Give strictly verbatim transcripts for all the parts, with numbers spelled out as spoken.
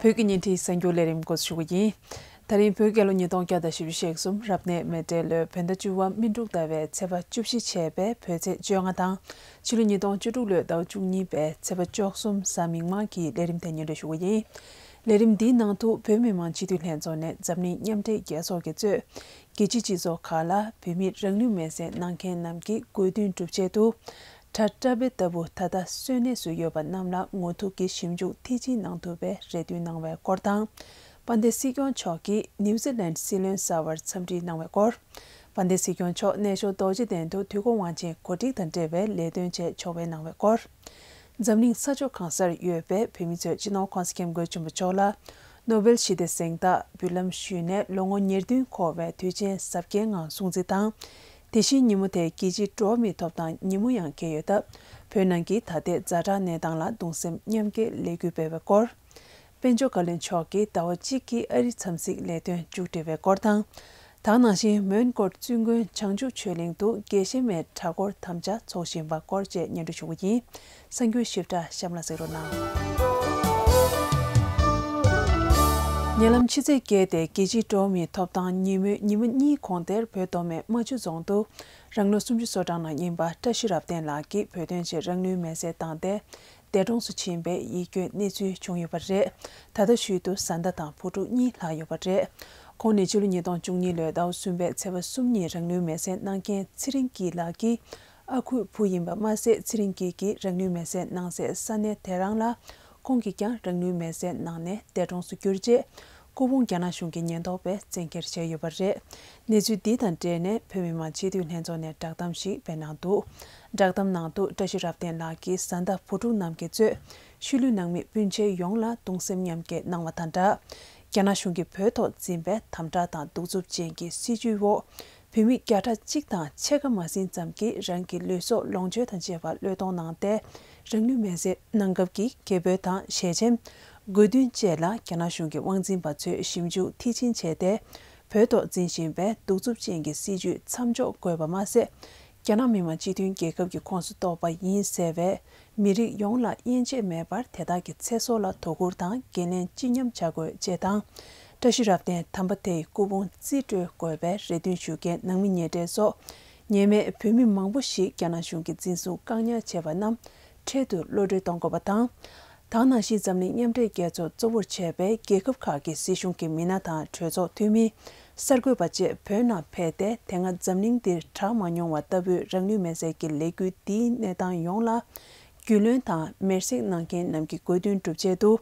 བོད་ཀྱི་ཉིན་ཁྲིའི་གསར་འགྱུར་ལས་རིམ་འགོ་འཛུགས་ཞུ་གི་ཡིན། ད་རིང་བོད་རྒྱལ་ལོ་ཉིས་སྟོང་བརྒྱ་དང་བཞི་བཅུ་ཞེ་གསུམ་རབ་གནས་མེ་སྤྲེལ་ལོའི་བོད་ཟླ་བཅུ་པ་སྨིན་དྲུག་ཟླ་བའི་ཚེས་པ་བཅུ་བཞི་བྱས་པའི་བོད་ཚེས་བཅོ་ལྔ་དང་། ཕྱི་ལོ་ཉིས་སྟོང་བཅུ་དྲུག་ལོའི་ཟླ་བ་བཅུ་གཉིས་པའི་ཚེས་པ་བཅུ་གསུམ་གཟའ་མིག་དམར་གྱི་ལས་རིམ་དེ་སྙན་སྒྲོན་ཞུ་གི་ཡིན། ལས་རིམ་འདིའི་ནང་དུ་བོད་མི་མང་སྤྱི་འཐུས་ལྷན་ཚོགས་ནས་འཛམ་གླིང་མཉམ་འབྲེལ་རྒྱལ་ཚོགས་ཀྱིས་གཙོས། རྒྱལ་སྤྱིའི་སྤྱི་ཚོགས་ཁག་ལ་བོད་མིས་རང་ལུས་མེར་སྲེག་གནང་མཁན་རྣམས་ཀྱི་དགོས་འདུན་སྒྲུབ་ཆེད་དུ། བྲག་བཀྲ་བྷེ་ལྟ་བུ་ད་ལྟ་གསོན་གནས་སུ་ཡོད་པ་རྣམས་ལ་ངོ་ཐུག་གི་ཞིབ་འཇུག་མཐིལ་ཕྱིན་གནང་ཐུབ་པའི་རེ་འདུན་གནང་བའི་སྐོར་དང་། དཔལ་ལྡན་སྲིད་སྐྱོང་མཆོག་གིས་ནིའུ་ཛི་ལན་སྲིད་བློན་གསར་པར་འཚམས་འདྲི་གནང་བའི་སྐོར། དཔལ་ལྡན་སྲིད་སྐྱོང་མཆོག་གནས་མཆོག་རྡོ་རྗེ་གདན་དུ་དུས་འཁོར་དབང་ཆེན་གོ་སྒྲིག་དང་འབྲེལ་བའི་ལས་དོན་ཆེད་ཕྱག་དཔེ་གནང་བའི་སྐོར། འཛམ་གླིང་ས་ཕྱོགས་གང་སར་ཡོད་པའི་བོད་མི་ཚོས་སྤྱི་ནོར་༧གོང་ས་༧སྐྱབས་མགོན་ཆེན་པོ་མཆོག་ལ་ནོ་བེལ་ཞི་བདེའི་གཟེངས་རྟགས་འབུལ་ལམ་ཞུས་ནས་ལོ་ངོ་ཉེར་བདུན་འཁོར་བའི་དུས་ཆེན་གཟབ་རྒྱས་ངང་སྲུང་བརྩི་དང་། དེ་བཞིན་ཉིན་མོ་དེ་རྒྱལ་སྤྱིའི་འགྲོ་བ་མིའི་ཐོབ་ཐང་ཉིན་མོ་ཡང་འཁེལ་ཡོད་སྟབས། བོད་ནང་གི་ད་ལྟའི་ཛ་དྲག་གནས་སྟངས་ལ་གདུང་སེམས་མཉམ་སྐྱེད་ལས་འགུལ་སྤེལ་བའི་སྐོར། དཔལ་འབྱོར་བཀའ་བློན་མཆོག་གིས་ཟླ་བ་གཅིག་གི་ཨ་རིའི་འཚམས་གཟིགས་ལས་དོན་མཇུག་སྒྲིལ་བའི་སྐོར་དང་། དེ་ནང་བཞིན་མོན་གྷོར་བཙུན་དགོན་བྱང་ཆུབ་ཆོས་གླིང་དུ་དགེ་བཤེས་མའི་གྲྭ་སྐོར་དམ་བཅའ་འཚོགས་བཞིན་པ་སྐོར་བཅས་སྙན་སྒྲོན་ཞུ་གི་ཡིན། གསར་འགྱུར་ཞིབ་ཕྲ་གཤམ་ལ་གཟིགས་རོགས་གནང་། ཉེ་ལམ་ཕྱི་ཚེས་བརྒྱད་དེ་རྒྱལ་སྤྱིའི་འགྲོ་བ་མིའི་ཐོབ་ཐང་ཉིན་མོའི་ཉི་མ་གཉིས་གོང་དེར་བོད་མདོ་སྨད་རྨ་ཆུ་རྫོང་དུ་རང་ལོ་སུམ་ཅུ་སོ་གྲངས་ནང་ཡིན་པ་བཀྲ་ཤིས་རབ་བརྟན་ལགས་ཀྱིས་བོད་དོན་ཆེད་རང་ལུས་མེར་སྲེག་བཏང་སྟེ། འདས་གྲོངས་སུ་ཕྱིན་པའི་ཡིད་སྐྱོའི་གནས་ཚུལ་བྱུང་ཡོད་པ་རེད། ད་ལྟ་ཤུལ་དུ་བཟའ་ཟླ་དང་བུ་ཕྲུག་གཉིས་ལྷག་ཡོད་པ་རེད། ཁོང་ནི་ཕྱི་ལོ་ཉིས་སྟོང་བཅུ་གཉིས་ལོའི་ཟླ་བ་གསུམ་པའི་ཚེས་པ་གསུམ་ཉིན་རང་ལུས་མེར་སྲེག་གནང་མཁན་ཚེ་རིང་སྐྱིད་ལགས་ཀྱི་ཨ་ཁུའི་བུ་ཡིན་པ་མ་ཟད། ཚེ་རིང་སྐྱིད་ཀྱིས་རང་ལུས་མེར་སྲེག་གནང་སའི་ས་གནས་དེ་རང་ལ་ཁོང་གིས་ཀྱང་རང་ལུས་མེར་སྲེག་གནང་ནས་འདས་གྲོངས་སུ་གྱུར་རྗེས། སྐུ་ཕུང་རྒྱ་ནག་གཞུང་གི་ཉེན་རྟོག་པས་བཙན་འཁྱེར་བྱས་ཡོད་པ་རེད། གནས་ཚུལ་འདི་དང་འབྲེལ་ནས་བོད་མི་མང་སྤྱི་འཐུས་ལྷན་ཚོགས་ནས་བསྒྲགས་གཏམ་ཞིག་སྤེལ་གནང་འདུག་བསྒྲགས་གཏམ་ནང་དུ་བཀྲ་ཤིས་རབ་བརྟན་ལགས་ཀྱི་བཟའ་ཟླ་བུ་ཕྲུག་རྣམས་ཀྱིས་གཙོས་ཤུལ་ལུས་ནང་མི་སྤུན་མཆེད་ཡོངས་ལ་གདུང་སེམས་མཉམ་སྐྱེད་གནང་བ་དང་སྦྲགས། རྒྱ་ནག་གཞུང་གིས་བོད་ཐོག་འཛིན་པའི་དམ་དྲག་དང་གདུག་རྩུབ་ཅན་གྱི་སྲིད་བྱུས་འོག་བོད་མི་བརྒྱ་ཕྲག་གཅིག་དང་ཕྱེད་ཀ་མ་ཟིན་ཙམ་གྱིས་རང་གི་ལུས་སྲོག་ལོངས་སྤྱོད་དང་བཅས་པ་བློས་གཏོང་གནང་སྟེ། རང་ལུས་མེར་སྲེག་གནང་སྐབས་ཀྱི་སྐད་འབོད་དང་ཞལ་ཆེམས། དགོས་འདུན་བཅས་ལ་རྒྱ་ནག་གཞུང་གི་དབང་འཛིན་པ་ཚོས་ཞིབ་འཇུག་མཐིལ་ཕྱིན་བྱས་ཏེ། བོད་ཐོག་འཛིན་བཞིན་པའི་གདུག་རྩུབ་ཅན་གྱི་སྲིད་བྱུས་མཚམས་འཇོག་དགོས་པ་མ་ཟད། རྒྱ་ནག་མི་དམངས་སྤྱི་མཐུན་རྒྱལ་ཁབ་ཀྱི་ཁོངས་སུ་གཏོགས་པ་ཡིན་ཟེར་བའི་མི་རིགས་ཡོངས་ལ་དབྱེ་འབྱེད་མེད་པར་དེ་དག་གི་ཚེ་སྲོག་ལ་དོ་ཁུར་དང་འགན་ལེན་ཅི་མཉམ་བྱ་དགོས་ཅེས་དང་། བཀྲ་ཤིས་རབ་བརྟན་དམ་པ་དེའི་སྐུ་ཕུང་རྩིས་སྤྲོད་དགོས་པའི་རེ་འདུན་ཞུ་མཁན་ནང་མི་ཉེ་གྲས་སོགས། ཉེས་མེད་བོད་མི་མང་པོ་ཞིག་རྒྱ་ནག་གཞུང་གིས་འཛིན་བཟུང་བཀག་ཉར་བྱས་པ་རྣམས་འཕྲལ་དུ་གློད་གྲོལ་གཏོང་དགོས་པ་དང་། དེ་ནང་བཞིན་འཛམ་གླིང་མཉམ་འབྲེལ་རྒྱལ་ཚོགས་གཙོ་བོར་བྱས་པའི་རྒྱལ་ཁབ་ཁག་གི་སྲིད་གཞུང་གི་མི་སྣ་དང་གྲོས་ཚོགས་འཐུས་མི། གསར་འགོད་པ་བཅས་བོད་ནང་ཕེབས་ཏེ་དེ་སྔ་འཛམ་གླིང་འདིར་གྲགས་མ་མྱོང་བ་ལྟ་བུའི་རང་ལུས་མེར་སྲེག་གི་ལས་འགུལ་འདིའི་གནས་སྟངས་ཡོངས་ལ་རྒྱུས་ལོན་དང་མེར་སྲེག་གནང་མཁན་རྣམས་ཀྱི་དགོས་འདུན་སྒྲུབ་ཆེད་དུ།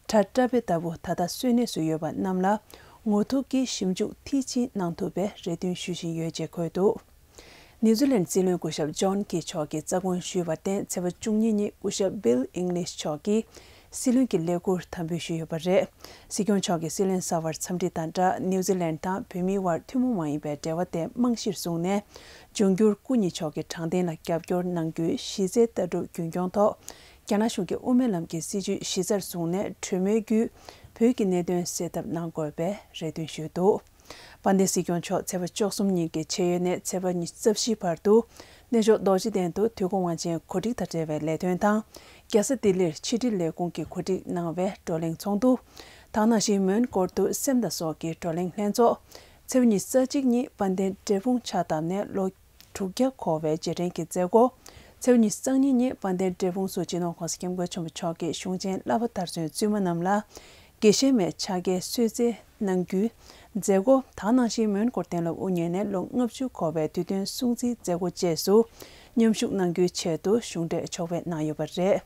བྲག་བཀྲ་བྷེ་ལྟ་བུ་ད་ལྟ་གསོན་གནས་སུ་ཡོད་པ་རྣམས་ལ་ངོ་ཐུག་གི་ཞིབ་འཇུག་མཐིལ་ཕྱིན་གནང་ཐུབ་པའི་རེ་འདུན་ཞུ་བཞིན་ཡོད་ཅེས་འཁོད་འདུག་ནིའུ་ཛི་ལན་སྲིད་བློན་སྐུ་ཞབས་ཇོན་ཀི་མཆོག་གིས་རྩ་དགོངས་ཞུས་པར་བརྟེན། ཚེས་པ་བཅུ་གཉིས་ཉིན་སྐུ་ཞབས་བྷིལ་ཨིང་ལིཤ་མཆོག་གིས་སྲིད་བློན་གྱི་ལས་འཁུར་དམ་འབུལ་ཞུས་ཡོད་པ་རེད། སྲིད་སྐྱོང་མཆོག་གིས་སྲིད་བློན་གསར་པར་འཚམས་འདྲི་དང་སྦྲགས། ནིའུ་ཛི་ལན་དང་བོད་མིའི་དབར་ཐུན་མོང་མ་ཡིན་པའི་འབྲེལ་བ་དེ་རྨང་གཞིར་བཟུང་ནས། འབྱུང་འགྱུར་སྐུ་ཉིད་མཆོག་གིས་དྲང་བདེན་ལ་རྒྱབ་སྐྱོར་གནང་རྒྱུའི་གཞི་རྩའི་ལྟ་གྲུབ་རྒྱུན་འཁྱོངས་ཐོག་རྒྱ་ནག་གཞུང་གི་དབུ་མའི་ལམ་གྱི་སྲིད་བྱུས་གཞི་རྩར་བཟུང་ནས། གྲོས་མོལ་བརྒྱུད་བོད་ཀྱི་གནད་དོན་སེལ་ཐབས་གནང་དགོས་པའི་རེ་འདུན་ཞུས་འདུག་དཔལ་ལྡན་སྲིད་སྐྱོང་མཆོག་ཚེས་པ་བཅུ་གསུམ་ཉིན་གྱི་ཕྱེད་ཡོལ་ནས་ཚེས་པ་ཉི་ཤུ་རྩ་བཞི་བར་དུ་གནས་མཆོག་རྡོ་རྗེ་གདན་དུ་དུས་འཁོར་དབང་ཆེན་གོ་སྒྲིག་དང་འབྲེལ་བའི་ལས་དོན་དང་། རྒྱལ་ས་ལྡི་ལིར་ཕྱི་དྲིལ་ལས་ཁུངས་ཀྱིས་གོ་སྒྲིག་གནང་བའི་བགྲོ་གླེང་ཚོགས་འདུ། དེ་ནང་བཞིན་མོན་གྷོར་དུ་སེམས་དང་སྲོག་གི་བགྲོ་གླེང་ལྷན་ཚོགས། ཚེས་ཉི་ཤུ་རྩ་གཅིག་ཉིན་དཔལ་ལྡན་འབྲས་སྤུངས་ཕྱག་བཏབ་ནས་ལོ་དྲུག་བརྒྱ་འཁོར་བའི་རྗེས་དྲན་གྱི་མཛད་སྒོ། ཚེས་ཉི་ཤུ་རྩ་གཉིས་ཉིན་དཔལ་ལྡན་འབྲས་སྤུངས་སུ་སྤྱི་ནོར་༧གོང་ས་༧སྐྱབས་མགོན་ཆེན་པོ་མཆོག་གིས་གཞུང་ཆེན་བསླབ་པ་མཐར་སོན་བཙུན་མ་རྣམས་ལ་དགེ་བཤེས་མའི་ཕྱག་འཁྱེར་གསོལ་སྩལ་གནང་རྒྱུའི་མཛད་སྒོ། དེ་ནང་བཞིན་མོན་གྷོ་གཏན་སློབ་དབུ་བརྙེས་ནས་ལོ་ལྔ་བཅུ་འཁོར་བའི་དུས་སྟོན་སྲུང་བརྩིའི་མཛད་སྒོ་བཅས་སུ་མཉམ་ཞུགས་གནང་རྒྱུའི་ཆེད་དུ་གཞུང་འབྲེལ་ཕྱག་དཔེ་གནང་ཡོད་པ་རེད།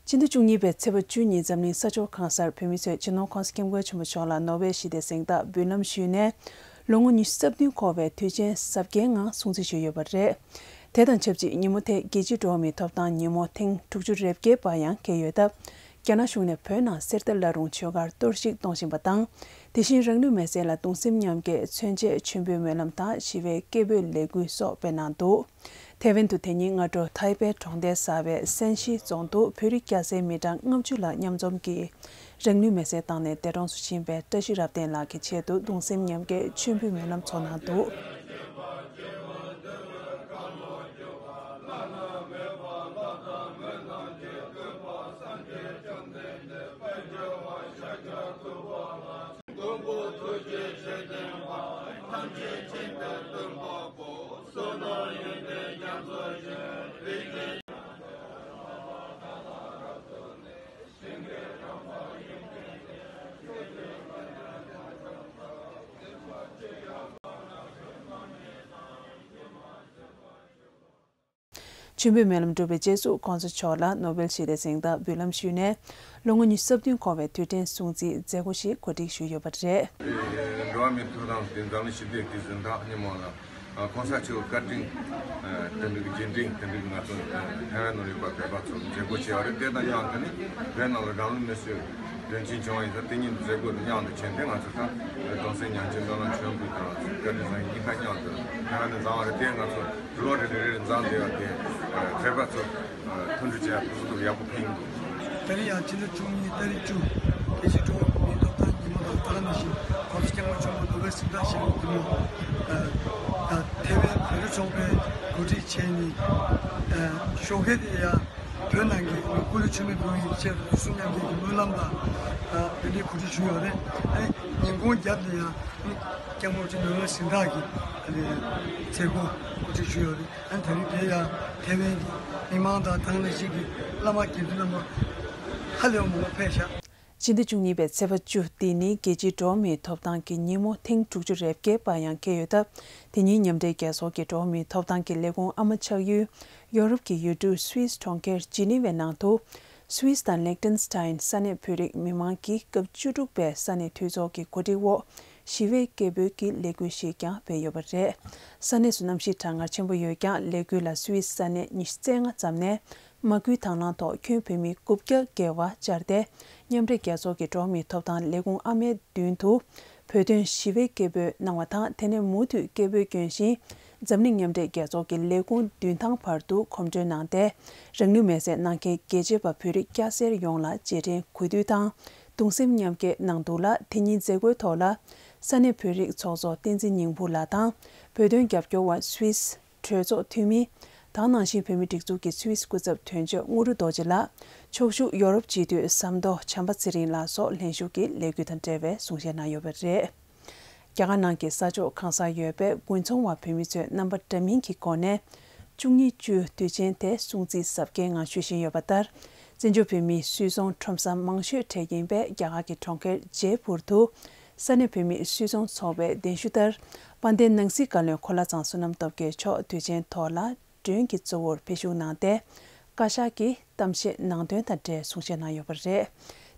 སྤྱི་ཟླ་བཅུ་གཉིས་པའི་ཚེས་པ་བཅུ་ཉིན་འཛམ་གླིང་ས་ཕྱོགས་གང་སར་བོད་མི་ཚོས་སྤྱི་ནོར་༧གོང་ས་༧སྐྱབས་མགོན་ཆེན་པོ་མཆོག་ལ་ནོ་བེལ་ཞི་བདེའི་གཟེངས་རྟགས་འབུལ་ལམ་ཞུས་ནས། ལོ་ངོ་ཉི་ཤུ་རྩ་བདུན་འཁོར་བའི་དུས་ཆེན་གཟབ་རྒྱས་ངང་སྲུང་བརྩི་ཞུས་ཡོད་པ་རེད། དེ་དང་ཆབས་ཅིག་ཉིན་མོ་དེ་རྒྱལ་སྤྱིའི་འགྲོ་བ་མིའི་ཐོབ་ཐང་ཉིན་མོ་ཐེངས་དྲུག་ཅུ་རེ་བརྒྱད་པ་ཡང་འཁེལ་ཡོད་སྟབས། རྒྱ་ནག་གཞུང་ནས་བོད་ནང་གསེར་རྟ་བླ་རུང་ཆོས་སྒར་གཏོར་བཤིག་གཏོང་བཞིན་པ་དང་། དེ་བཞིན་རང་ལུས་མེར་སྲེག་ལ་གདུང་སེམས་མཉམ་སྐྱེད་མཚོན་ཆེད་མཆོད་འབུལ་སྨོན་ལམ་དང་ཞི་བའི་སྐད་འབོད་ལས་འགུལ་སོགས་སྤེལ་གནང་འདུག་ཐེ་ཝན་དུ་དེ་ཉིན་སྔ་དྲོ་ཐའེ་པེ་གྲོང་རྡལ་གསར་པའི་སན་ཤི་རྫོང་དུ་བོད་རིགས་སྐྱ་སེར་མི་གྲངས་ལྔ་བཅུ་ལྷག་མཉམ་འཛོམས་ཀྱིས་རང་ལུས་མེར་སྲེག་བཏང་ནས་འདས་གྲོངས་སུ་ཕྱིན་པའི་བཀྲ་ཤིས་རབ་བརྟན་ལགས་ཀྱི་ཆེད་དུ་གདུང་སེམས་མཉམ་སྐྱེད་མཆོད་འབུལ་སྨོན་ལམ་ཚོགས་གནང་འདུག་མཆོད་འབུལ་སྨོན་ལམ་གྲུབ་པའི་རྗེས་སུ་༸གོང་ས་མཆོག་ལ་ནོ་བེལ་ཞི་བདེའི་གཟེངས་རྟགས་འབུལ་ལམ་ཞུས་ནས། ལོ་ངོ་ཉི་ཤུ་རྩ་བདུན་འཁོར་བའི་དུས་དྲན་སྲུང་བརྩིའི་མཛད་སྒོ་ཞིག་གོ་སྒྲིག་ཞུས་ཡོད་པ་རེད། འགྲོ་བ་མིའི་ཐོབ་ཐང་དང་འཛམ་གླིང་ཞི་བདེའི་གཟེངས་རྟགས་སྔོན་མ་ལ་༸གོང་ས་མཆོག་བཀའ་དྲིན་དེ་འདྲའི་རྒྱས་འབྲིང་དེ་འདྲའི་ང་ཚོ་ཐའེ་ཝན་ནང་ཡོད་པ་བོད་པ་ཚོ་མཛད་སྒོ་བྱས་པ་རེད། དེ་དང་མཉམ་དུ་ནི་བོད་ནང་ལ་རང་ལུས་མེར་སྲེག་དོན་རྐྱེན་བྱུང་བ་ཡིན་ཙང་། དེ་གཉིས་མཛད་སྒོ་དང་མཉམ་དུ་བྱས་ཏེ་ང་ཚོ་ད་གདུང་སེམས་མཉམ་སྐྱེད་སྨོན་ལམ་མཆོད་འབུལ་དང་བཀའ་དྲིན་བསམ་ཡས་གཉིས་ཀ་མཉམ་དུ་ཐའེ་ཝན་ནས་བྱུང་བ་རེད། དེ་ང་ཚོ་ལོ་རེ་རེ་རེ་འཛོམས་བསྡད་པ་དེ་བོད་པ་ཚོ་མཐུན་སྒྲིལ་བྱས་ཐུབ་ཐུབ་ཡག་པོ་ཕན་ཡོད། ད་རེས་ཡང་ཕྱི་ཟླ་བཅུ་གཉིས་ཏ་རིག་བཅུ། རྒྱལ་སྤྱིའི་འགྲོ་བ་མིའི་ཐོབ་ཐང་ཉིན་མོ་དང་ད་ག་ནང་བཞིན་༸གོང་ས་༸སྐྱབས་མགོན་ཆེན་པོ་ནོ་བེལ་གཟེངས་རྟགས་བཞེས་པའི་ཉིན་མོ། ཐའེ་ཝན་བོད་རིགས་ཚོགས་པས་གོ་སྒྲིག་བྱས་ནས་ཞོགས་ཀས་དེ་ཡང་བོད་ནང་གི་སྐུ་ལུས་མཆོད་མེ་འབུལ་བའི་ཆེད་དུ་དུས་གསུམ་མཉམ་སྐྱེད་ཀྱི་སྨོན་ལམ་དང་དེ་འདྲའི་གོ་སྒྲིག་ཞུས་ཡོད་རེད། ཨ་ནི་ཉིན་གུང་རྒྱབ་ནས་ཡང་༸སྐྱབས་མགོན་ཆེན་པོ་ནོ་བེལ་གཟེངས་རྟགས་ཀྱི་མཛད་སྒོ་གོ་སྒྲིག་ཞུས་ཡོད་རེད། ཨ་ནི་ད་རེས་དེ་ཡང་ཐའེ་ཝན་གྱི་མི་མང་དང་དེ་ནང་བཞིན་གྱི་བླ་མ་དགེ་འདུན་རྣམ་པ་ཧ་ལས་པ་མང་པོ་ཕེབས་ཤག་ཕྱི་ཟླ་བཅུ་གཉིས་པའི་ཚེས་པ་བཅུ་འདི་ནི་རྒྱལ་སྤྱིའི་འགྲོ་བ་མིའི་ཐོབ་ཐང་གི་ཉིན་མོ་ཐེངས་དྲུག་ཅུ་རེ་བརྒྱད་པ་ཡང་འཁེལ་ཡོད་སྟབས། དེ་ཉིན་མཉམ་འབྲེལ་རྒྱལ་ཚོགས་ཀྱི་འགྲོ་བ་མིའི་ཐོབ་ཐང་གི་ལས་ཁུངས་ཨ་མ་ཆགས་ཡུལ་ཡོ་རོབ་ཀྱི་ཡུལ་གྲུ་སུད་སི་གྲོང་ཁྱེར་ཇི་ནི་ཝའི་ནང་དུ། སུད་སི་དང་ལིག་ཏེན་སི་ཏཱིན་ས་གནས་བོད་རིགས་མི་མང་གི་སྐབས་བཅུ་དྲུག་པའི་ས་གནས་འཐུས་ཚོགས་ཀྱི་གོ་སྒྲིག་འོག་ཞི་བའི་སྐད་འབོད་ཀྱི་ལས་འགུལ་ཞིག་ཀྱང་སྤེལ་ཡོད་པ་རེད། ས་གནས་སུ་གནམ་གཤིས་གྲང་ངར་ཆེན་པོ་ཡོད་ཀྱང་། ལས་འགུལ་ལ་སུད་སི་ས་གནས་ཉི་ཤུ་རྩ་ལྔ་ཙམ་ནས་མ་སྐུལ་དང་བླངས་ཐོག་ཁྱོན་བོད་མི་དགུ་བརྒྱ་བརྒལ་བ་བཅར་ཏེ། མཉམ་འབྲེལ་རྒྱལ་ཚོགས་ཀྱི་འགྲོ་བ་མིའི་ཐོབ་ཐང་ལས་ཁུངས་ཨ་མའི་མདུན་དུ་བོད་དོན་ཞི་བའི་སྐད་འབོད་གནང་བ་དང་། དེ་ནས་མུ་མཐུད་སྐད་འབོད་བསྐྱོན་བཞིན། འཛམ་གླིང་མཉམ་འབྲེལ་རྒྱལ་ཚོགས་ཀྱི་ལས་ཁུངས་མདུན་ཐང་བར་དུ་གོམ་བགྲོད་གནང་སྟེ། རང་ལུས་མེར་སྲེག་གནང་མཁན་རྒྱལ་གཅེས་པ་བོད་རིགས་སྐྱ་སེར་ཡོངས་ལ་རྗེས་དྲན་གུས་འདུད་དང་གདུང་སེམས་མཉམ་སྐྱེད་གནང་འདུག་ལ། དེ་ཉིན་མཛད་སྒོའི་ཐོག་ལ་ས་གནས་བོད་རིགས་ཚོགས་གཙོ་བསྟན་འཛིན་སྙིང་པོ་ལགས་དང་། བོད་དོན་རྒྱབ་སྐྱོར་བ་སུད་སི་གྲོས་ཚོགས་འཐུས་མི་དང་། ནང་བཞིན་བོད་མིའི་སྒྲིག་འཛུགས་ཀྱི་སུད་སི་སྐུ་ཚབ་དོན་གཅོད་དངོས་གྲུབ་རྡོ་རྗེ་ལགས། ཕྱོགས་བཞུགས་ཡོ་རོབ་སྤྱི་འཐུས་ཟམ་མདོ་བྱམས་པ་ཚེ་རིང་ལགས་སོགས་ལྷན་ཞུགས་ཀྱིས་ལས་འགུལ་དང་འབྲེལ་བའི་གསུང་བཤད་གནང་ཡོད་པ་རེད། རྒྱ་གར་ནང་གི་ས་ཕྱོགས་གང་སར་ཡོད་པའི་དགུན་ཚོང་བ་བོད་མི་ཚོས་རྣམ་པ་འདྲ་མིན་གྱི་སྒོ་ནས་བཅུ་གཉིས་བཅུ་དུས་ཆེན་དེ་སྲུང་བརྩི་གཟབ་རྒྱས་ངང་ཞུ་བཞིན་ཡོད་པ་ལྟར། བཙན་བྱོལ་བོད་མིའི་སུད་ཚོང་ཁྲོམ་ས་མང་ཤོས་གྲས་ཡིན་པའི་རྒྱ་གར་གྱི་གྲོང་ཁྱེར་འཇེ་པུར་དུ་ས་གནས་བོད་མིའི་སུད་ཚོང་ཚོགས་པའི་གདན་ཞུ་ལྟར། དཔལ་ལྡན་ནང་སྲིད་བཀའ་བློན་གོ་ལ་ཚང་བསོད་ནམས་སྟོབས་རྒྱལ་མཆོག་དུས་ཆེན་ཐོག་ལ་མགྲོན་གྱི་གཙོ་བོར་ཕེབས་ཞུགས་གནང་སྟེ། བཀའ་ཤག་གི་གཏམ་བཤད་ནང་དོན་དང་འབྲེལ་གསུང་བཤད་གནང་ཡོད་པ་རེད།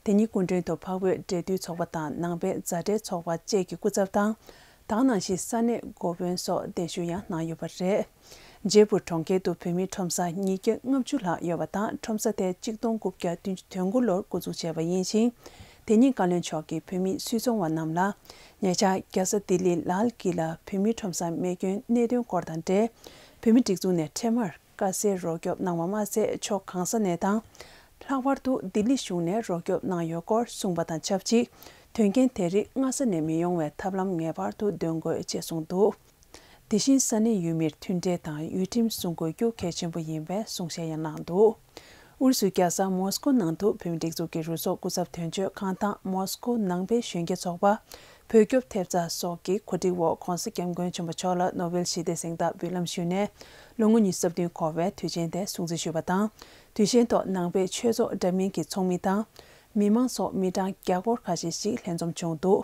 དེ་ཉིན་སྐུ་མགྲོན་དུ་འཕགས་བོད་འབྲེལ་མཐུད་ཚོགས་པ་དང་ནང་པའི་མཛའ་འབྲེལ་ཚོགས་པ་བཅས་ཀྱི་སྐུ་ཚབ་དང་། དེ་ནང་བཞིན་ས་གནས་འགོ་དཔོན་སོགས་གདན་ཞུ་ཡང་གནང་ཡོད་པ་རེད། འཇེ་པུར་གྲོང་ཁྱེར་དུ་བོད་མིའི་ཁྲོམ་ས་ཉིས་བརྒྱ་ལྔ་བཅུ་ལྷག་ཡོད་པ་དང་། ཁྲོམ་ས་དེ་གཅིག་སྟོང་དགུ་བརྒྱ་བདུན་ཅུ་དོན་དགུ་ལོར་འགོ་འཛུགས་བྱས་པ་ཡིན་ཞིང་། དེ་ཉིན་བཀའ་བློན་མཆོག་གིས་བོད་མིའི་སུད་ཚོང་བ་རྣམས་ལ། ཉེ་ཆར་རྒྱལ་ས་ལྡི་ལི་ལཱལ་ཀི་ལ་བོད་མིའི་ཁྲོམ་སར་རྨས་སྐྱོན་གནད་དོན་སྐོར་དང་འབྲེལ། བོད་མིའི་སྒྲིག་འཛུགས་ནས་འཕྲལ་མར་དཀའ་སེལ་རོགས་སྐྱོབ་གནང་བ་མ་ཟད། ཕྱོགས་གང་ས་ནས་དང་། ལྷག་པར་དུ་ལྡི་ལི་གཞུང་ནས་རོགས་སྐྱོབ་གནང་ཡོད་སྐོར་གསུངས་པ་དང་ཆབས་ཅིག་དོན་རྐྱེན་དེ་རིགས་སྔ་ས་ནས་མི་ཡོང་བའི་ཐབས་ལམ་ངེས་པར་དུ་འདོན་དགོས་ཅེས་གསུངས་འདུག་དེ་བཞིན་ས་གནས་ཡུལ་མིར་མཐུན་འབྲེལ་དང་ཡུལ་ཁྲིམས་སྲུང་དགོས་རྒྱུ་གལ་ཆེན་པོ་ཡིན་པའི་གསུང་བཤད་ཡང་གནང་འདུག་ཨུ་རུ་སུའི་རྒྱལ་ས་མོ་སི་ཀོ་ནང་དུ་བོད་མིའི་སྒྲིག་འཛུགས་ཀྱི་རུ་ཚོགས་སྐུ་ཚབ་དོན་གཅོད་ཁང་དང་མོ་སི་ཀོ་ནང་པའི་གཞོན་སྐྱེས་ཚོགས་པ། བོད་སྐྱོབ་ཐེབས་རྩ་སོགས་ཀྱི་གོ་སྒྲིག་འོག་༸གོང་ས་༸སྐྱབས་མགོན་ཆེན་པོ་མཆོག་ལ་ནོ་བེལ་ཞི་བདེའི་གཟེངས་རྟགས་འབུལ་ལམ་ཞུས་ནས། ལོ་ངོ་ཉི་ཤུ་རྩ་བདུན་འཁོར་བའི་དུས་ཆེན་དེ་སྲུང་བརྩི་ཞུས་པ་དང་། དུས་ཆེན་ཐོག་ནང་པའི་ཆོས་ཚོགས་འདྲ་མིན་གྱི་ཚོགས་མི་དང་། མི་མང་སོགས་མི་གྲངས་བརྒྱ་སྐོར་ཁ་ཤས་ཤིག་ལྷན་འཛོམས་བྱུང་འདུག་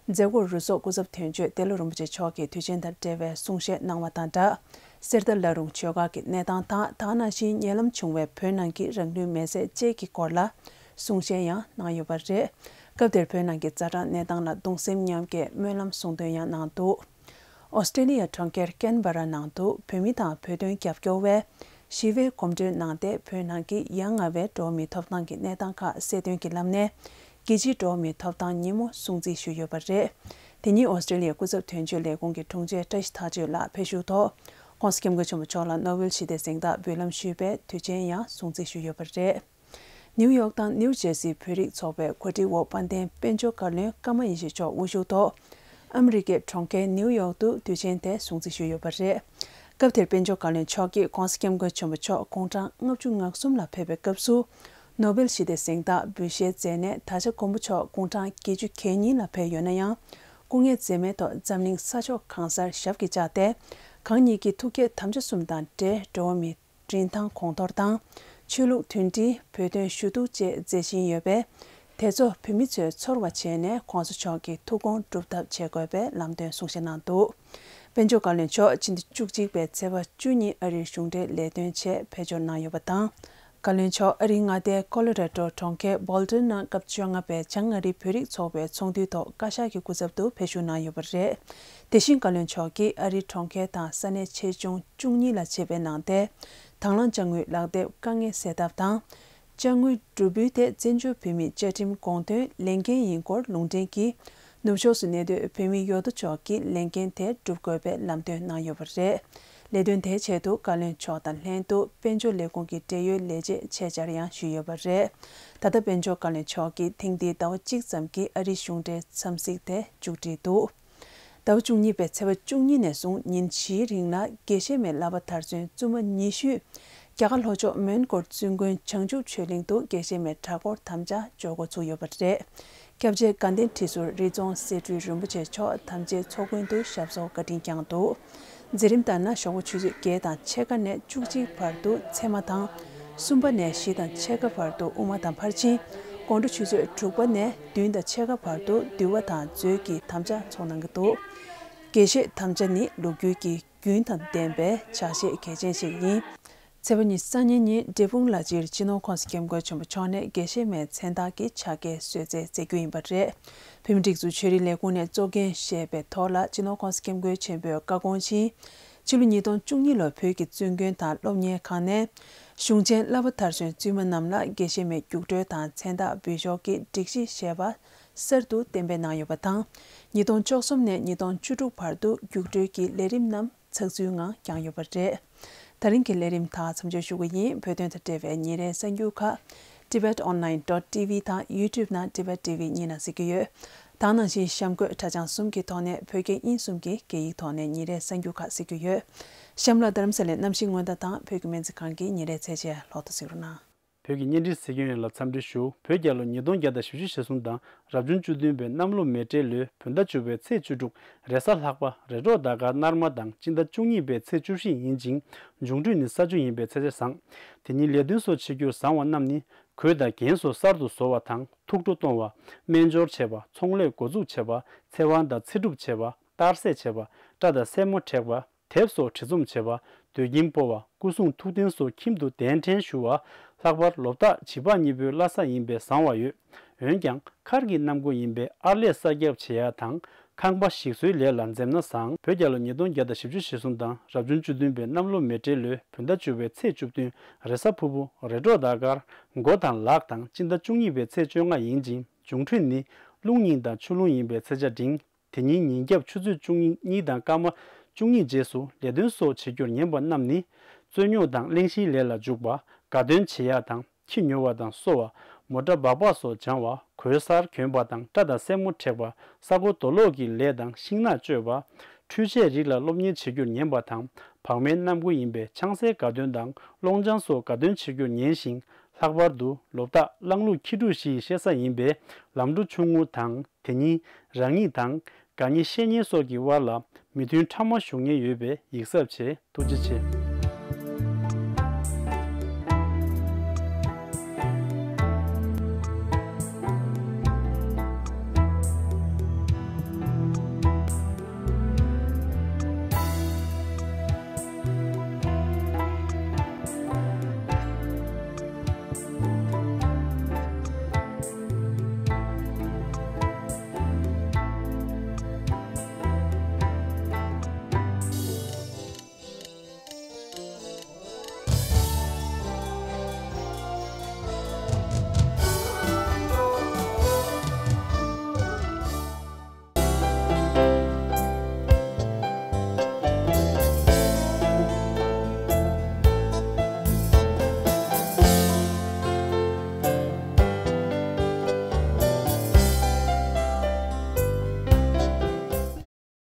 མཛད་སྒོར་རུ་ཚོགས་སྐུ་ཚབ་དོན་གཅོད་ཏེ་ལོ་རིན་པོ་ཆེ་མཆོག་གིས་དུས་ཆེན་དང་འབྲེལ་བའི་གསུང་བཤད་གནང་བ་དང་སྦྲགས། གསེར་རྟ་བླ་རུང་ཆོས་སྒར་གྱི་གནས་སྟངས་དང་། དེ་ནང་བཞིན་ཉེ་ལམ་བྱུང་བའི་བོད་ནང་གི་རང་ལུས་མེར་སྲེག་བཅས་ཀྱི་སྐོར་ལ་གསུང་བཤད་ཡང་གནང་ཡོད་པ་རེད། སྐབས་དེར་བོད་ནང་གི་ཛ་དྲག་གནས་སྟངས་ལ་གདུང་སེམས་མཉམ་སྐྱེད་སྨོན་ལམ་གསུང་འདོན་ཡང་གནང་འདུག་ཨོ་སི་ཀྲེ་ལི་ཡའི་གྲོང་ཁྱེར་ཀེན་བྷ་ར་ནང་དུ་བོད་མི་དང་བོད་དོན་རྒྱབ་སྐྱོར་བས་ཞི་བའི་གོམ་བགྲོད་གནང་སྟེ། བོད་ནང་གི་ཡ་ང་བའི་འགྲོ་བ་མིའི་ཐོབ་ཐང་གི་གནས་སྟངས་ཁག་གསལ་སྟོན་གྱི་ལམ་ནས། རྒྱལ་སྤྱིའི་འགྲོ་བ་མིའི་ཐོབ་ཐང་ཉིན་མོ་སྲུང་བརྩི་ཞུས་ཡོད་པ་རེད། དེ་ཉིན་ཨོ་སི་ཀྲེ་ལི་ཡའི་སྐུ་ཚབ་དོན་གཅོད་ལས་ཁུངས་ཀྱི་དྲུང་ཆེ་བཀྲ་ཤིས་ཐག་གཅོད་ལགས་ཕེབས་བཞུགས་ཐོག ༸གོང་ས་༸སྐྱབས་མགོན་ཆེན་པོ་མཆོག་ལ་ནོ་བེལ་ཞི་བདེའི་གཟེངས་རྟགས་འབུལ་ལམ་ཞུས་པའི་དུས་ཆེན་ཡང་སྲུང་བརྩི་ཞུས་ཡོད་པ་རེད། ནིའུ་ཡོག་དང་ནིའུ་ཇར་སིའི་བོད་རིགས་ཚོགས་པའི་གོ་སྒྲིག་འོག་དཔལ་ལྡན་དཔལ་འབྱོར་བཀའ་བློན་ཀརྨ་ཡེ་ཤེས་མཆོག་དབུ་བཞུགས་ཐོག་ཨ་མི་རི་ཀའི་གྲོང་ཁྱེར་ནིའུ་ཡོག་ཏུ་དུས་ཆེན་དེ་སྲུང་བརྩི་ཞུས་ཡོད་པ་རེད། སྐབས་དེར་དཔལ་འབྱོར་བཀའ་བློན་མཆོག་གིས་༸གོང་ས་༸སྐྱབས་མགོན་ཆེན་པོ་མཆོག་དགུང་གྲངས་ལྔ་བཅུ་ང་གསུམ་ལ་ཕེབས་པའི་སྐབས་སུ། ནོ་བེལ་ཞི་བདེའི་གཟེངས་རྟགས་འབུལ་བཞེས་མཛད་ནས། ད་ཆ་མགོན་པོ་མཆོག་དགུང་གྲངས་བརྒྱད་ཅུ་གྱ་གཉིས་ལ་ཕེབས་ཡོད་ན་ཡང་། སྐུ་ངལ་འཛེམས་མེད་ཐོག་འཛམ་གླིང་ས་ཕྱོགས་གང་སར་ཞབས་ཀྱིས་བཅགས་ཏེ། གང་ཉིད་ཀྱི་ཐུགས་བསྐྱེད་དམ་བཅའ་གསུམ་དང་འབྲེལ། འགྲོ་བ་མིའི་རིན་ཐང་གོང་མཐོར་དང་། ཆོས་ལུགས་མཐུན་སྒྲིལ། བོད་དོན་ཞུ་གཏུག་བཅས་མཛད་བཞིན་ཡོད་པས། དེ་ཚོ་བོད་མི་ཚོས་ཚོར་བ་བྱས་ནས། ྋགོང་ས་མཆོག་གི་ཐུགས་དགོངས་སྒྲུབ་ཐབས་བྱེད་དགོས་པའི་ལམ་སྟོན་གསུང་བཤད་གནང་འདུག། དཔལ་འབྱོར་བཀའ་བློན་མཆོག་ཕྱི་ཟླ་བཅུ་གཅིག་པའི་ཚེས་པ་བཅུ་ཉིན་ཨ་རིར་གཞུང་འབྲེལ་ལས་དོན་ཆེད་ཕེབས་འབྱོར་གནང་ཡོད་པ་དང་། བཀའ་བློན་མཆོག་ཨ་རིའི་མངའ་སྡེ་ཀོ་ལོ་ར་ཌོ་གྲོང་ཁྱེར་སྦོལ་ཏོན་ནང་སྐབས་བཅོ་ལྔ་པའི་བྱང་ཨ་རིའི་བོད་རིགས་ཚོགས་པའི་ཚོགས་འདུའི་ཐོག་བཀའ་ཤག་གི་སྐུ་ཚབ་ཏུ་ཕེབས་བཞུགས་གནང་ཡོད་པ་རེད། དེ་བཞིན་བཀའ་བློན་མཆོག་གིས་ཨ་རིའི་གྲོང་ཁྱེར་དང་ས་གནས་ཆེ་ཆུང་བཅུ་གཉིས་ལ་ཆེད་ཕེབས་གནང་སྟེ། དང་བླངས་དཔྱ་དངུལ་ལག་དེབ་དཀའ་ངལ་སེལ་ཐབས་དང་། དཔྱ་དངུལ་སྒྲུབ་འབུལ་དེ་བཙན་བྱོལ་བོད་མིའི་བཅའ་ཁྲིམས་དགོངས་དོན་ལས་འགན་ཡིན་སྐོར་ལུང་འདྲེན་གྱིས། ནུབ་ཕྱོགས་སུ་གནས་སྡོད་བོད་མི་ཡོད་དོ་ཅོག་གིས་ལས་འགན་དེ་སྒྲུབ་དགོས་པའི་ལམ་སྟོན་གནང་ཡོད་པ་རེད། ལས་དོན་དེའི་ཆེད་དུ་བཀའ་བློན་མཆོག་དང་ལྷན་དུ་དཔལ་འབྱོར་ལས་ཁུངས་ཀྱི་འབྲེལ་ཡོད་ལས་བྱེད་ཆེད་བཅར་ཡང་ཞུས་ཡོད་པ་རེད། ད་ལྟ་དཔལ་འབྱོར་བཀའ་བློན་མཆོག་གིས་ཐེངས་འདིའི་ཟླ་བ་གཅིག་ཙམ་གྱི་ཨ་རིའི་གཞུང་འབྲེལ་འཚམས་གཟིགས་དེ་མཇུག་བསྒྲིལ་འདུག། ཟླ་བ་བཅུ་གཉིས་པའི་ཚེས་པ་བཅུ་གཉིས་ནས་བཟུང་ཉིན་བཞིའི་རིང་ལ་དགེ་བཤེས་མའི་བསླབ་པ་མཐར་སོན་བཙུན་མ་ཉི་ཤུས། རྒྱ་གར་ལྷོ་ཕྱོགས་མོན་གྷོར་བཙུན་དགོན་བྱང་ཆུབ་ཆོས་གླིང་དུ་དགེ་བཤེས་མའི་གྲྭ་སྐོར་དམ་བཅའ་འཇོག་འགོ་ཚུགས་ཡོད་པ་རེད། སྐྱབས་རྗེ་དགའ་ལྡན་ཁྲི་ཟུར་རི་རྫོང་གསེར་སྦྲུལ་རིན་པོ་ཆེ་མཆོག་དམ་ཅན་ཚོགས་དགོན་དུ་ཞབས་སོར་བཀའ་དྲིན་བསྐྱངས་འདུག། མཛད་རིམ་ལྟར་ན། ཞོགས་པ་ཆུ་ཚོད་བརྒྱད་དང་ཕྱེད་ཀ་ནས་བཅུ་གཅིག་བར་དུ་ཚད་མ་དང་། གསུམ་པ་ནས་བཞི་དང་ཕྱེད་ཀ་བར་དུ་དབུ་མ་དང་ཕར་ཕྱིན། དགོང་དྲོ་ཆུ་ཚོད་དྲུག་པ་ནས་བདུན་དང་ཕྱེད་ཀ་བར་དུ་འདུལ་བ་དང་མཛོད་ཀྱི་དམ་བཅའ་ཚོགས་གནང་གི་འདུག། དགེ་བཤེས་དམ་བཅའ་ནི་ལོ་རྒྱུས་ཀྱི་རྒྱུན་དང་ལྡན་པའི་ཕྱག་བཞེས་གལ་ཆེན་ཞིག་ཡིན། ཚེས་པ་ཉི་ཤུ་རྩ་གཉིས་ཉིན་འབྲས་སྤུངས་ལ་སྤྱིར་སྤྱི་ནོར་༧གོང་ས་༧སྐྱབས་མགོན་ཆེན་པོ་མཆོག་ནས་དགེ་བཤེས་མའི་མཚན་རྟགས་ཀྱི་ཕྱག་འཁྱེར་གསོལ་སྩལ་མཛད་རྒྱུ་ཡིན་པ་རེད། བོད་མིའི་སྒྲིག་འཛུགས་ཆོས་རིག་ལས་ཁུངས་ནས་གཙོ་འགན་བཞེས་པའི་ཐོག་ལ། སྤྱི་ནོར་༧གོང་ས་༧སྐྱབས་མགོན་ཆེན་པོའི་བཀའ་དགོངས་བཞིན། ཕྱི་ལོ་ཉིས་སྟོང་བཅུ་གཉིས་ལོར་བོད་ཀྱི་བཙུན་དགོན་དང་སློབ་གཉེར་ཁང་ནས། གཞུང་ཆེན་བསླབ་པ་མཐར་སོན་བཙུན་མ་རྣམས་ལ་དགེ་བཤེས་མའི་རྒྱུགས་སྤྲོད་དང་མཚན་རྟགས་འབུལ་ཕྱོགས་ཀྱི་སྒྲིག་གཞི་ཞེས་པ་གསར་དུ་གཏན་འབེབས་གནང་ཡོད་པ་དང་། ཉིས་སྟོང་བཅུ་གསུམ་ནས་ཉིས་སྟོང་བཅུ་དྲུག་བར་དུ་རྒྱུགས་སྤྲོད་ཀྱི་ལས་རིམ་རྣམས་ཚགས་ཚུད་ངང་བསྐྱངས་ཡོད་པ་རེད། ད་རིང་གི་ལས་རིམ་དག་མཚམས་འཇོག་ཞུ་གི་ཡིན། བོད་དོན་དང་འབྲེལ་བའི་ཉིན་རེའི་གསར་འགྱུར་ཁག Tibet Online dot T V དང་YouTube ནང་Tibet T V གཉིས་ནང་གཟིགས་ཀྱི་ཡོད། ད་ནང་བཞིན་གཤམ་འཁོད་དྲ་བྱང་གསུམ་གྱི་ཐོག་ནས་བོད་རྒྱ་དབྱིན་གསུམ་གྱི་སྐད་ཡིག་ཐོག་ནས་ཉིན་རེའི་གསར་འགྱུར་ཁག་གཟིགས་ཀྱི་ཡོད། གཤམ་ལ་རྡ་རམ་ས་ལའི་གནམ་གཤིས་སྔོན་བརྡ་དང་བོད་ཀྱི་སྨན་རྩིས་ཁང་གི་ཉིན་རེའི་ཚེས་ཆེན་ལོག་ཏུ་གཟིགས་རོགས་གནང་། བོད་ཀྱི་བརྙན་འཕྲིན་གཟིགས་སྐྱོང་ཡོངས་ལ་འཚམས་འདྲི་ཞུ། བོད་རྒྱལ་ལོ་ཉིས་སྟོང་བརྒྱ་དང་བཞི་བཅུ་ཞེ་གསུམ་དང་རབ་བྱུང་བཅུ་བདུན་པའི་གནམ་ལོ་མེ་སྤྲེལ་ལོའི་བོད་ཟླ་བཅུ་པའི་ཚེས་བཅུ་དྲུག་རེས་གཟའ་ལྷག་པ། རེས་འགྲོགས་ཟླ་སྐར་སྣར་མ་དང་སྤྱི་ཟླ་བཅུ་གཉིས་པའི་ཚེས་བཅུ་བཞི་ཡིན་ཅིང་། འབྱུང་འཕྲོད་ནི་ས་བཅུ་ཡིན་པས་ཚེས་ཆ་བཟང་། དེ་ཉིན་ལས་དོན་སོགས་བྱེད་རྒྱུར་བཟང་བ་རྣམས་ནི། གོས་དང་རྒྱན་སོགས་གསར་དུ་བཟོ་བ་དང་ཐུགས་སྤྲོ་གཏོང་བ། སྨན་སྦྱོར་བྱེད་པ། ཚོང་ལས་འགོ་འཛུགས་བྱེད་པ། ཚེ་དབང་དང་ཚེ་སྒྲུབ་བྱེད་པ། གཏར་སྲེག་བྱེད་པ། སྐྲ་དང་སེན་མོ་བྲེག་པ། དེབ་སོགས་བྲིས་རྩོམ་བྱེད་པ། དུད་ཁྱིམ་སྤོ་བ། སྐུ་གསུང་ཐུགས་རྟེན་སོགས་ཁྱིམ་དུ་གདན་འདྲེན་ཞུ་བ། ལྷག་པར་ལོ་རྟགས་བྱིས་པ་གཉིས་པོའི་བླ་གཟའ་ཡིན་པས་བཟང་བ་ཡོད། འོན་ཀྱང་མཁར་གྱི་གནམ་སྒོ་ཡིན་པས་ཨར་ལས་གསར་རྒྱག་བྱེད་ཡ་དང་། ཁང་པ་ཞིག་བཟོའི་ལས་ལ་འཛེམ་ན་བཟང་། བོད་རྒྱལ་ལོ་ཉིས་སྟོང་བརྒྱ་དང་བཞི་བཅུ་ཞེ་གསུམ་དང་རབ་བྱུང་བཅུ་བདུན་པའི་གནམ་ལོ་མེ་སྤྲེལ་ལོའི་བོད་ཟླ་བཅུ་པའི་ཚེས་བཅུ་བདུན་རེས་གཟའ་ཕུར་བུ། རེས་འགྲོགས་ཟླ་སྐར་མགོ་དང་ལག་དང་སྤྱི་ཟླ་བཅུ་གཉིས་པའི་ཚེས་བཅོ་ལྔ་ཡིན་ཅིང་། འབྱུང་འཕྲོད་ནི་རླུང་སྙིང་དང་ཆུ་རླུང་ཡིན་པས་ཚེས་ཆ་འབྲིང་། དེ་ཉིན་ཉིན་རྒྱབ་ཆུ་ཚོད་བཅུ་གཉིས་དང་སྐར་མ་བཅུ་གཉིས་རྗེས་སུ་ལས་དོན་སོགས་བྱེད་རྒྱུར་ཉན་པ་རྣམས་ནི། རྩོད་རྙོག་དང་གླེང་གཞིའི་ལས་ལ་འཇུག་པ། དགའ་སྟོན་བྱེད་ཡ་དང་། ཁྱི་ཉོ་བ་དང་གསོ་བ། མོ་ཊ་སྦག་སྦག་སོགས་སྦྱང་བ། གོས་གསར་གྱོན་པ་དང་སྐྲ་དང་སེན་མོ་བྲེག་པ། ས་རྐོ་རྡོ་སློག་གི་ལས་དང་ཤིང་ནགས་གཅོད་པ། འཕྲུལ་ཆས་རིགས་ལ་སློབ་གཉེར་བྱེད་རྒྱུར་ཉན་པ་དང་། བག་མའི་གནམ་སྒོ་ཡིན་པས་ཆང་སའི་དགའ་སྟོན་དང་སློང་ཆང་སོགས་དགའ་སྟོན་བྱེད་རྒྱུར་ཉན་ཞིང་། ལྷག་པར་དུ་ལོ་རྟགས་གླང་ལུག་ཁྱི་ཕྲུག་བཞི་ཡི་གཤེད་གཟའ་ཡིན་པས་ལམ་འགྲོ་ཆུང་ངུ་དང་། དེ་ཉིན་རང་ཉིད་དང་དགའ་ཉེ་བཤེས་གཉེན་སོགས་ཀྱི་དབར་ལ་མི་མཐུན་ཕྲ་མ་ཞུགས་ཉེན་ཡོད་པས་ཡིད་གཟབ་བྱེད། ཐུགས་རྗེ་ཆེ།